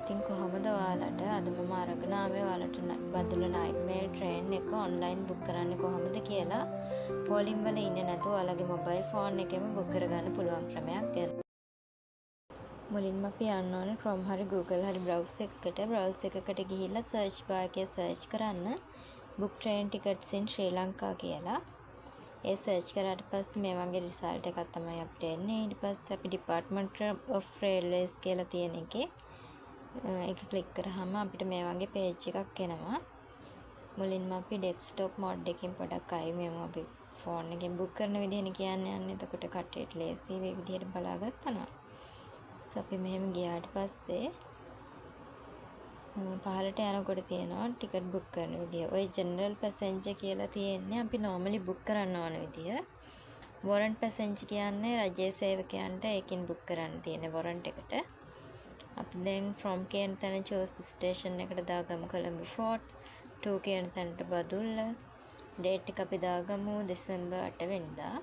ඉතින් කොහොමද ඔයාලට අද මම අරගෙන ආවේ ඔයාලට බදුල්ල නයිට් මේල් ට්‍රේන් එක ඔන්ලයින් බුක් කරන්නේ කොහොමද කියලා පෝලිම් වල ඉන්නේ නැතුව ඔයාලගේ මොබයිල් ෆෝන් එකෙම බුක් කරගන්න පුළුවන් ක්‍රමයක් ගැන. මුලින්ම අපි යන්න ඕනේ Chrome හරි Google හරි බ්‍රවුසර් එකකට. බ්‍රවුසර් එකකට ගිහිල්ලා සර්ච් බාර් එකේ සර්ච් කරන්න "book train tickets in Sri Lanka" කියලා. ඒ සර්ච් කරාට පස්සේ මේ වගේ රිසල්ට් එකක් තමයි අපිට එන්නේ. ඊට පස්සේ අපි ඩිපාර්ට්මන්ට් ඔෆ් රේල්වේස් කියලා තියෙන එකේ ඒක ක්ලික් කරාම අපිට මේ වගේ පේජ් එකක් එනවා. මුලින්ම අපි ඩෙස්ක්ටොප් මෝඩ් එකකින් පොඩක් අයින් වෙමු. අපි ෆෝන් එකෙන් බුක් කරන විදිහනේ කියන්න යන්නේ. එතකොට කට්ටියට ලේසි මේ විදිහට බලාගත්තා නම්. අපි මෙහෙම ගියාට පස්සේ පහළට යනකොට තියෙනවා ටිකට් බුක් කරන විදිය. ඔය ජෙනරල් පැසෙන්ජර් කියලා තියෙන්නේ අපි නෝමලි බුක් කරන්න ඕන විදිය. වොරන්ට් පැසෙන්ජර් කියන්නේ රජයේ සේවකයන්ට ඒකෙන් බුක් කරන්න තියෙන වොරන්ට් එකට. අපි දැන් ෆ්‍රොම් කියන තැන චූස් ස්ටේෂන් එකට දාගමු කොළඹ ෆෝට්, ටු කියන තැනට බදුල්ල, ඩේට් එක අපි දාගමු දෙසැම්බර් 8 වෙනිදා.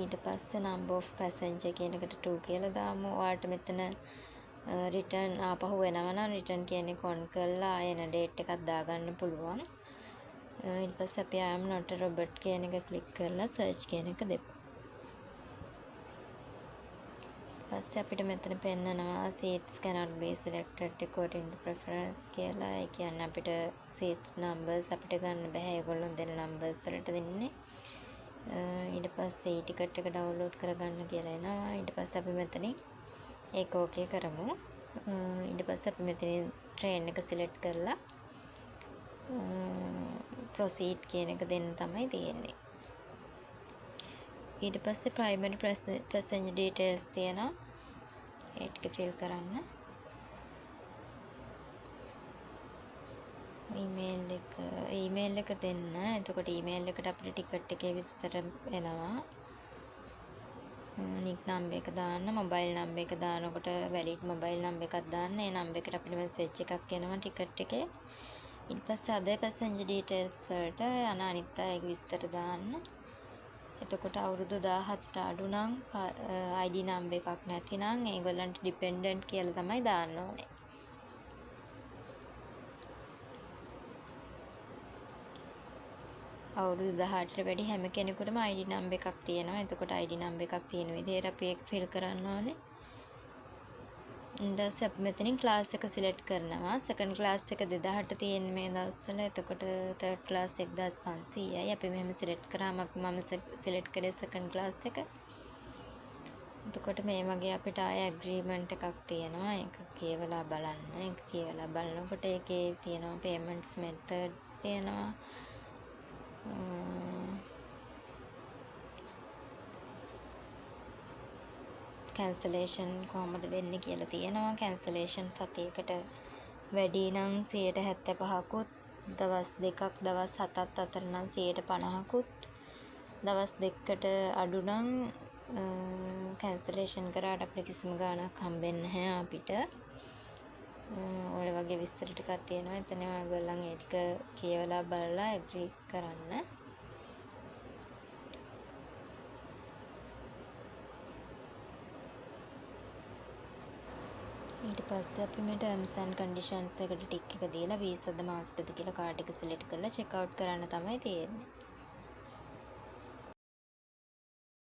ඊට පස්සේ number of passenger කියන එකට 2 කියලා දාමු. ඔයාලට මෙතන රිටර්න් ආපහු එනවා නම් රිටර්න් කියන එක ඔන් කරලා ආයෙ එන ඩේට් එකක් දාගන්න පුළුවන්. ඊට පස්සේ අපි "I am not a robot" කියන එක ක්ලික් කරලා සර්ච් කියන එක දෙමු. පස්සේ අපිට මෙතන පෙන්නනවා "seats cannot be selected according to preference" කියලා. ඒ කියන්නේ අපිට seats numbers අපිට ගන්න බැහැ. ඒගොල්ලෝ දෙන numbers වලට දෙන්නේ. ඊට පස්සේ ඊ ටිකට් එක ඩවුන්ලෝඩ් කරගන්න කියලා එනවා. ඊට පස්සේ අපි මෙතනින් ඒක ඕකේ කරමු. ඊට පස්සේ අපි මෙතනින් ට්‍රේන් එක සිලෙක්ට් කරලා ප්‍රොසීඩ් කියන එක දෙන්න තමයි තියෙන්නේ. ඊට පස්සේ ප්‍රයිමරි පැසෙන්ජර් ඩීටේල්ස් තියෙනවා. ඒ ටික ෆිල් කරන්න. ඊමේල් එක දෙන්න. එතකොට ඊමේල් එකට අපිට ටිකට් එකේ විස්තර එනවා. නික් නම්බර් එක දාන්න, මොබයිල් නම්බර් එක දානකොට වැලිඩ් මොබයිල් නම්බර් එකක් දාන්න. ඒ නම්බර් එකට අපිට මැසේජ් එකක් එනවා ටිකට් එකේ. ඊට පස්සේ අදර් පැසෙන්ජර් ඩීටේල්ස් වලට යන අනිත් අයගේ විස්තර දාන්න. එතකොට අවුරුදු 17ට අඩු නම්, ID number එකක් නැතිනම් ඒගොල්ලන්ට ඩිපෙන්ඩන්ට් කියලා තමයි දාන්න ඕනේ. අවුරුදු 18ට වැඩි හැම කෙනෙකුටම ID number එකක් තියෙනවා. එතකොට ID number එකක් තියෙන විදිහට අපි ඒක ෆිල් කරන්න ඕනේ. ඊට පස්සේ අපි මෙතනින් ක්ලාස් එක සිලෙක්ට් කරනවා. සෙකන්ඩ් ක්ලාස් එක 2000ට තියෙන මේ දවස්වල. එතකොට තර්ඩ් ක්ලාස් 1500යි. අපි මෙහෙම සිලෙක්ට් කරාම අපි මම සිලෙක්ට් කරේ සෙකන්ඩ් ක්ලාස් එක. එතකොට මේ වගේ අපිට ආය ඇග්‍රීමන්ට් එකක් තියෙනවා. ඒක කියවලා බලන්න. ඒක කියවලා බලනකොට ඒකේ තියෙනවා පේමන්ට්ස් මෙතඩ්ස් තියෙනවා. කැන්සලේෂන් කොහොමද වෙන්නේ කියලා තියෙනවා. කැන්සලේෂන් සතියකට වැඩි නම් 75%කුත්, දවස් 2ක් දවස් 7ත් අතර නම් 50%කුත්, දවස් 2කට අඩු නම් කැන්සලේෂන් කරාට අපිට කිසිම ගාණක් හම්බෙන්නේ නැහැ අපිට. ඔය වගේ විස්තර ටිකක් තියෙනවා. එතන ඔයගොල්ලන් ඒ ටික කියවලා බලලා ඇග්‍රී කරන්න. ඊට පස්සේ අපි මේ ටර්ම්ස් ඇන්ඩ් කන්ඩිෂන්ස් එකට ටික් එක දීලා වීසාද මාස්ටර්ද කියලා කාඩ් එක සිලෙක්ට් කරලා චෙක් අවුට් කරන්න තමයි තියෙන්නේ.